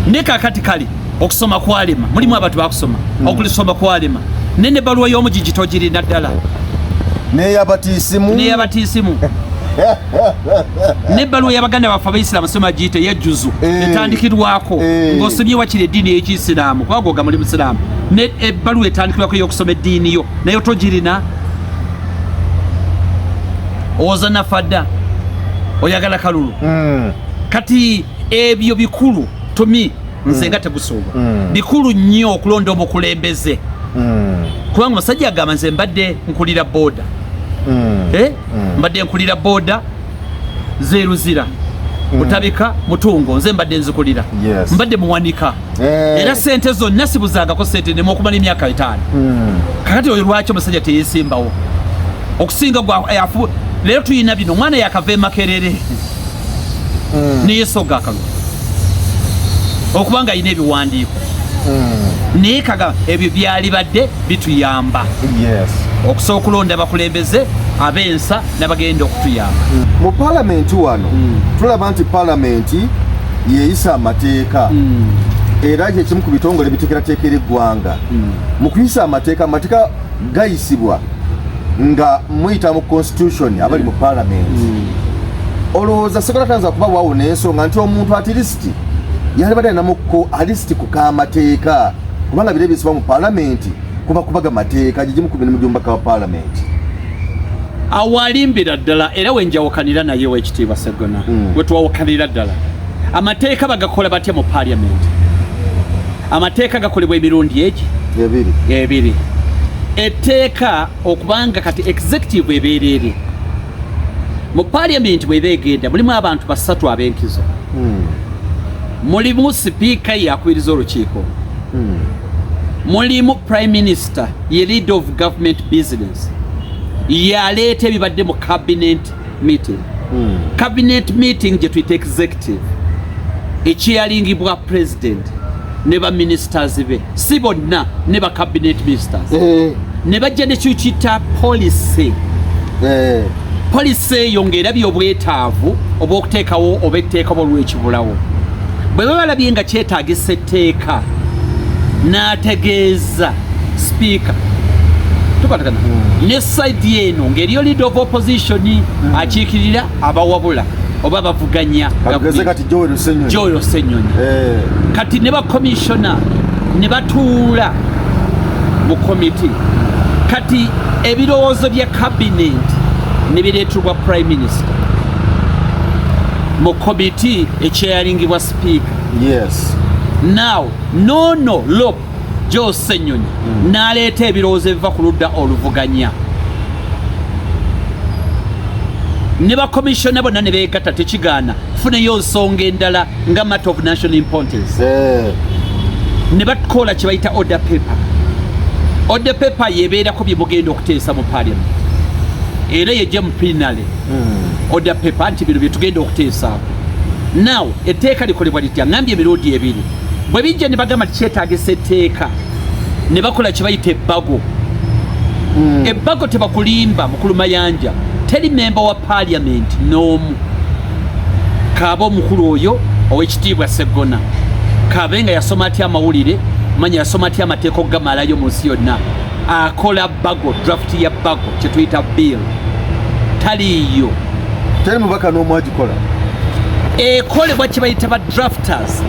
Ne kakati kale okusoma kwalema, mulimu abantu bakusoma, okulisoma kwalema, ne nebbaluwa y'omugigi togirina ddala. N'eyabatiisimu. N'eyabatiisimu, n'ebbaluwa y'abaganda baffe abaisiraamu soma giyite eyejjuzu, etandikirwako ng'osomye wakiri eddiini ey'ekiyisiraamu, kubanga oga muli musiraamu, ne ebbaluwa etandikirwako ey'okusoma eddiini yo naye togirina. Owoza nafa dda, oyagala kalulu. Kati ebyo bikulu tumi nze nga tegusuubwa. Bikulu nnyo okulonda omukulembeze, kubanga omusajja agamba nze mbadde nkulira booda. Eh? Mbadde nkulira booda zeruzira, Butabika, Mutungo, nze mbadde nzikulira. Mbadde muwanika. Era sente zonna sibuzangako sente nemu okumala emyaka 5. Kakati oyo lwaki omusajja teyesimbawo? Okusinga gwa leero tuyina bino, omwana yakava emakerere neyesoga akalulu okubanga alina ebiwandiiko, naye kaga ebyo byalibadde bituyamba okusobola okulonda abakulembeze ab'ensa n'abagenda okutuyamba. Mu palamenti wano tulaba nti palamenti yeeyisa amateeka, era kyekimu ku bitongole biteekerateekera eggwanga. Mu kuyisa amateeka, amateeka gayisibwa nga muyita mu constitution abali mu palamenti. Olowooza Sekola tayinza kuba waawo n'ensonga nti omuntu at least yalibadde alinamuko at least ku kamateeka, kubanga biro ebiyisibwa mu palamenti kuba kubaga mateeka gigimu ku mirimu gy'omubaka wa palamenti? Awalimbira ddala, era wenjawukanira naye wekitiibwa Segona, wetwawukanira ddala. Amateeka bagakola batya mu parliament? Amateeka gakolebwa emirundi egi ebiri. Ebiri. Etteeka okubanga kati executive ebeera eri mu parliament, bweba egenda mulimu abantu basatu ab'enkizo. Mulimu sipiika, yakubiriza olukiiko. Mulimu prime minister, ye leader of government business, yaleeta ebibadde mu cabinet meeting. Cabinet meeting gye tuyita executive, ekyeyalingibwa president ne ba ministers be, si bonna, ne ba cabinet ministers, ne bajja ne kyukita policy. Policy eyo ng'erabye obwetaavu obw'okuteekawo oba etteeka oba olw'ekibulawo. Bwe baba balabye nga kyetaagisa etteeka, n'ategeeza sipiika. Tukwatagana? Ne side eno ng'eriyo leader of opposition, akiikirira abawabula oba bavuganya. Katugeze kati Joel Ssenyonyi. Joel Ssenyonyi. Kati ne bakomishona ne batuula mu komiti. Kati ebirowoozo bya cabinet ne bireetebwa prime minister mu komiti ekyeyalingibwa sipiika. Now nono LOP Joel Ssenyonyi n'aleeta ebirowoozo ebiva ku ludda oluvuganya, ne bakomishona bonna ne beegatta. Tekigaana kufunayo nsonga endala nga matter of national importance, ne bakola kye bayita order paper. Order paper yebeerako bye mugenda okuteesa mu parliament, era yejja mu plenary. Order paper nti bino bye tugenda okuteesaako. Now etteeka likolebwa litya? Ngambye emirundi ebiri. Bwe bijja ne bagamba nti kyetaagisa etteeka, ne bakola kye bayita ebbago. Ebbago, tebakulimba, mukulu Mayanja, teri memba wa parliament n'omu, kaaba omukulu oyo owekitiibwa Seggona, kabe nga yasoma atya amawulire, manya yasoma atya amateeka okugamalayo mu nsi yonna, akola bbago, draft ya bbago kyetuyita bill, taliiyo. Teri mubaka n'omu agikola? Ekolebwa kye bayita ba drafters.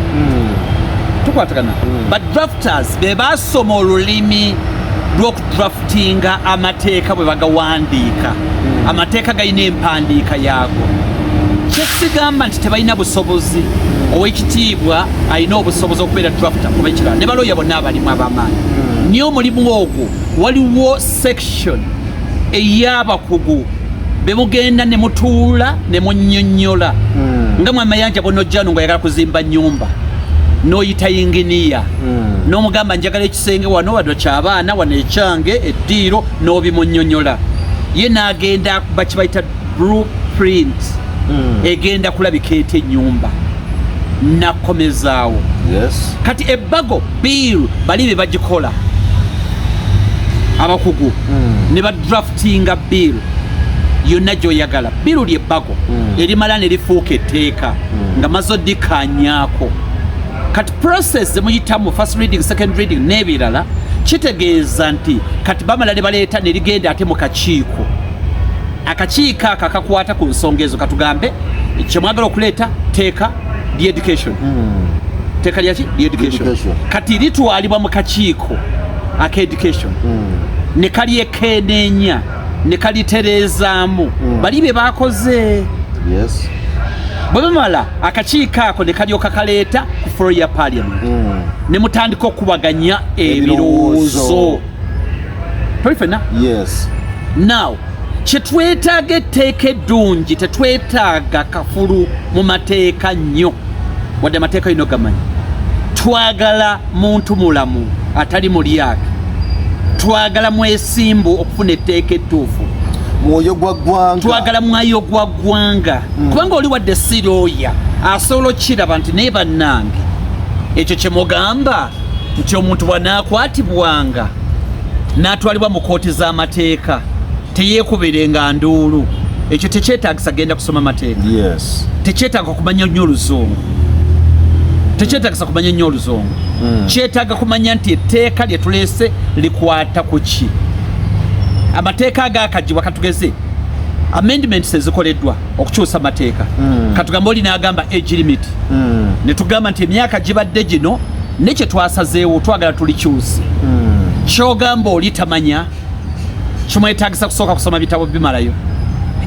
Tukwatagana? Ba drafters be basoma olulimi lw'okudraftinga amateeka bwe bagawandiika. Amateeka galina empandiika yaago. Kyesigamba nti tebalina busobozi. Owekitiibwa alina obusobozi okubeera drafter kuba ekirala ne baloya bonna abalimu ab'amaanyi, naye omulimu ogwo waliwo section ey'abakugu bemugenda ne mutuula ne munnyonnyola. Nga mwamayanja bonojjano ng'oyagala kuzimba nnyumba, n'oyita yinginiya n'omugamba, "Njagala ekisenge wano, wano ky'abaana, wano ekyange, eddiiro," n'obimunnyonnyola, ye n'agenda bakibayita blueprint, egenda kulabika etya ennyumba, nakomezaawo. Kati ebbago, bill, bali be bagikola abakugu ne badraftinga bill yonna gy'oyagala. Bill lyebbago erimala ne lifuuka etteeka nga maze oddikanyaako. Kati process zemuyitamu, first reading, second reading n'ebirala, kitegeeza nti kati bamala ne baleeta ne ligenda ate mu kakiiko. Akakiiko ako akakwata ku nsonga ezo, katugambe kyemwagala okuleeta teeka lya education, teeka lyaki? Lya education. Education. Kati litwalibwa mu kakiiko aka education ne kalyekeneenya ne kalitereezaamu bali bye bakoze. Bwe bamala akakiiko ako ne kalyoka kaleeta ku floor ya parliament ne mutandika okubaganya ebirowoozo. Ebirowoozo. Toli fenna? Yes. Now kyetwetaaga etteeka eddungi, tetwetaaga kafulu mu mateeka nnyo, wadde amateeka yino gamanyi. Twagala muntu mulamu atali mulyake, twagala mwesimbu okufuna etteeka ettuufu. Mwoyo gwa ggwanga. Twagala mwoyo gwa ggwanga, kubanga oli wadde si looya asobola okukiraba nti naye bannange, ekyo kye mugamba nti omuntu bw'anaakwatibwanga n'atwalibwa mu kooti z'amateeka teyeekubirenga nduulu, ekyo tekyetaagisa genda kusoma mateeka. Tekyetaaga kumanya nnyo oluzungu, tekyetaagisa kumanya nnyo oluzungu. Kyetaaga kumanya nti etteeka lye tuleese likwata ku ki. Amateeka agakagibwa, katugeze amendments ezikoleddwa okukyusa amateeka, katugambe oli n'agamba age limit, ne tugamba nti emyaka gibadde gino, ne kye twasazeewo twagala tulikyuse. Kyogamba oli tamanya, kimwetagisa kusooka kusoma bitabo bimalayo.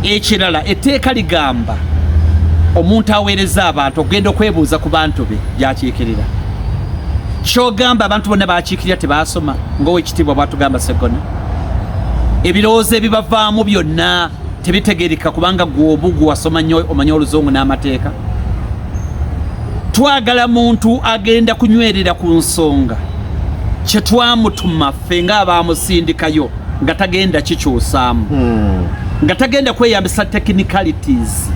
Ekirala, etteeka ligamba omuntu aweereza abantu okugenda okwebuuza ku bantu be gyakiikirira. Kyogamba abantu bonna bakiikirira tebasoma, ngaowekitiibwa bwatugamba Segona, ebirowoozo ebibavaamu byonna tebitegereka, kubanga gwe obugu wasoma nnyo, omanye oluzungu n'amateeka. Twagala muntu agenda kunywerera ku nsonga kyetwamutuma ffe ng'abamusindikayo, nga tagenda kikyusaamu, nga tagenda kweyambisa technicalities.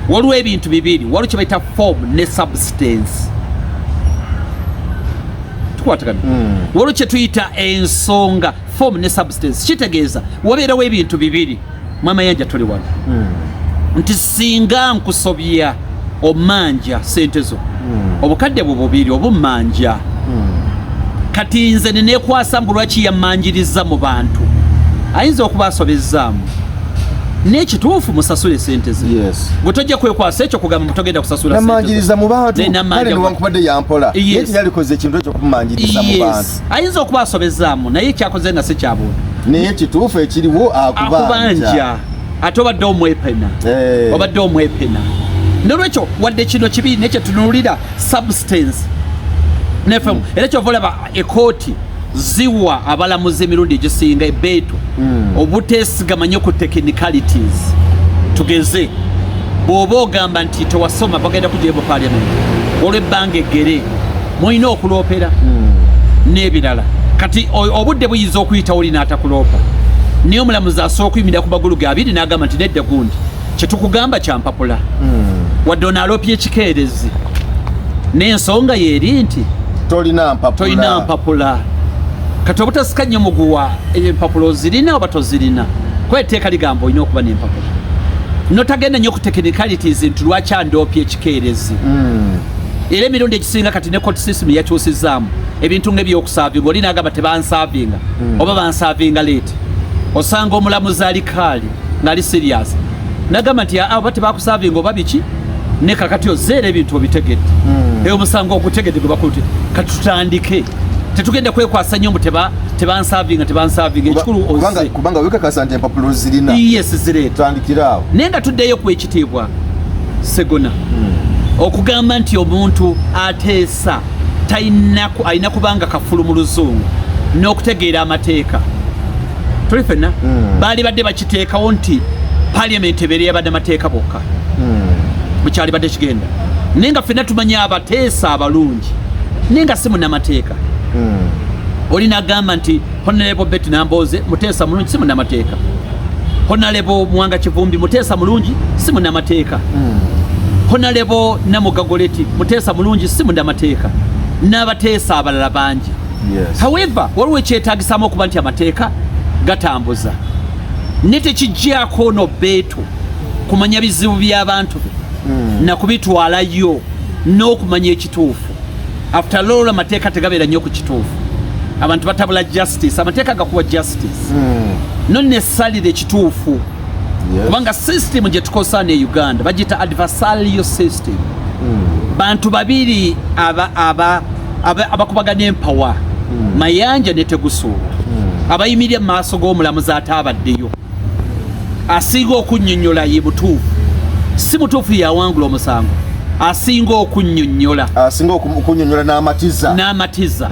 Waliwo ebintu bibiri, waliwo kye bayita form ne substance. Tukwatagana? Waliwo kye tuyita ensonga, form ne substance. Kitegeeza wabeerawo ebintu bibiri. Mwamayanja, tuli wano nti singa nkusobya omanja sente zo, obukadde bwe bubiri obummanja. Kati nze neneekwasa mbu lwaki yammanjiriza mu bantu, ayinza okuba asobezzaamu, n'ekituufu musasule sente ze. Gwe tojja kwekwasa ekyo kugamba mutogenda kusasula sente ze. Namanjiriza mu bantu. Ne namanja kale newankubadde yampola, naye teyalikoze ekintu ekyo okumanjiriza mu bantu. Ayinza okuba asobezzaamu, naye kyakoze nga si kyabuntu. Naye ekituufu ekiriwo, akubanja. Akubanja, ate obadde omwepena. Obadde omwepena. Nolwekyo wadde kino kibi, naye kyetunuulira substance nefem. Era kyova olaba ekooti ziwa abalamuzi emirundi egisinga ebeetu obuteesigama nnyo ku technicalities. Tugeze bw'oba ogamba nti tewasoma, bagenda kugyayo mu parliament olw'ebbanga eggere, mulina okuloopera n'ebirala. Kati obudde buyinza okuyita oli n'atakuloopa, naye omulamuzi asobola okuyimirira ku magulu ge abiri n'agamba nti nedda, gundi kyetukugamba kyampapula, wadde ono aloopya ekikeerezi, n'ensonga yeeri nti tolina mpapula. Tolina mpapula. Kati obutasika nnyo muguwa, empapula ozirina oba tozirina? Kuba etteeka ligamba olina okuba n'empapula. Notagenda nnyo ku technicalities nti lwaki andoopya ekikeerezi. Era emirundi egisinga kati ne court system yakyusizaamu ebintu ng'ebyokusaavinga. Oli n'agamba tebansaavinga oba bansaavinga late, osanga omulamuzi ali kaali ng'ali serious nagamba nti aa, oba tebakusaavinga oba biki, ne kakati ozeera ebintu obitegedde. Eyo omusango ogutegedde gwe bakuti kati tutandike, tetugenda kwekwasa nnyo mbu tebansaavinga, tebansaavinga. Ekikulu ozze. Kubanga wekakasa nti empapula ozirina. Yes, zireeta. Tandikira awo. Naye nga tuddeyo ku ekitiibwa Segona, okugamba nti omuntu ateesa alina kubanga kafulu mu luzungu n'okutegeera amateeka, tuli fenna, baali badde bakiteekawo nti parliament ebeere yabannamateeka bokka, bukyali badde kigenda, naye nga ffenna tumanyi abateesa abalungi naye nga si munnamateeka. Oli nagamba nti Honorable Betty Nambooze muteesa mulungi, si munnamateeka. Honorable Muwanga Kivumbi muteesa mulungi, si munnamateeka. Honorable Namugga Gorreti muteesa mulungi, si munnamateeka, n'abateesa abalala bangi. However, waliwo ekyetaagisamu okuba nti amateeka gatambuza, ne tekijjaako ono beetu kumanya bizibu by'abantu be nakubitwalayo n'okumanya ekituufu. After all, amateeka tegabeera nnyo ku kituufu, abantu batabula justice. Amateeka gakuwa justice, not necessarily ekituufu. Kubanga system gye tukozesa ne Uganda bagiyita adversarial system. Bantu babiri abakubagana empawa, Mayanja ne Tegusuulwa, abayimirira mu maaso g'omulamuzi ate abaddeyo asinga okunnyonnyola ye mutuufu, si mutuufu yawangula omusango, asinga okunnyonnyola. Asinga okunyonyola n'amatiza. N'amatiza.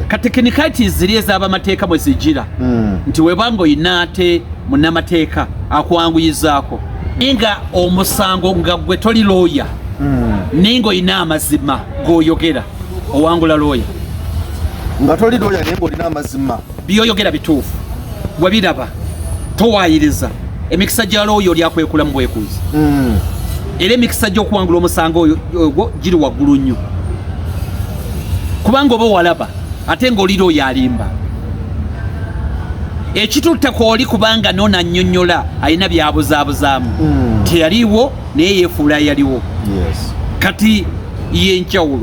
Ka technicalities ziri ez'abamateeka mwe zigira nti webanga oyina ate munnamateeka akwanguyizaako, naye nga omusango nga gwe toli looya, naye nga oyina amazima g'oyogera, owangula looya. Nga toli looya naye ng'olina amazima. Byoyogera bituufu, wabiraba. Towayiriza emikisa gya looyo oli akwekula mu bwekuuzi. Era emikisa gy'okuwangula omusango oyo ogwo giri waggulu nnyo, kubanga oba walaba ate ng'olira oyo alimba. Ekitutte kwoli, kubanga noona annyonnyola alina byabuzaabuzaamu. Teyaliiwo, naye yeefuula yaliwo. Kati yenjawulo.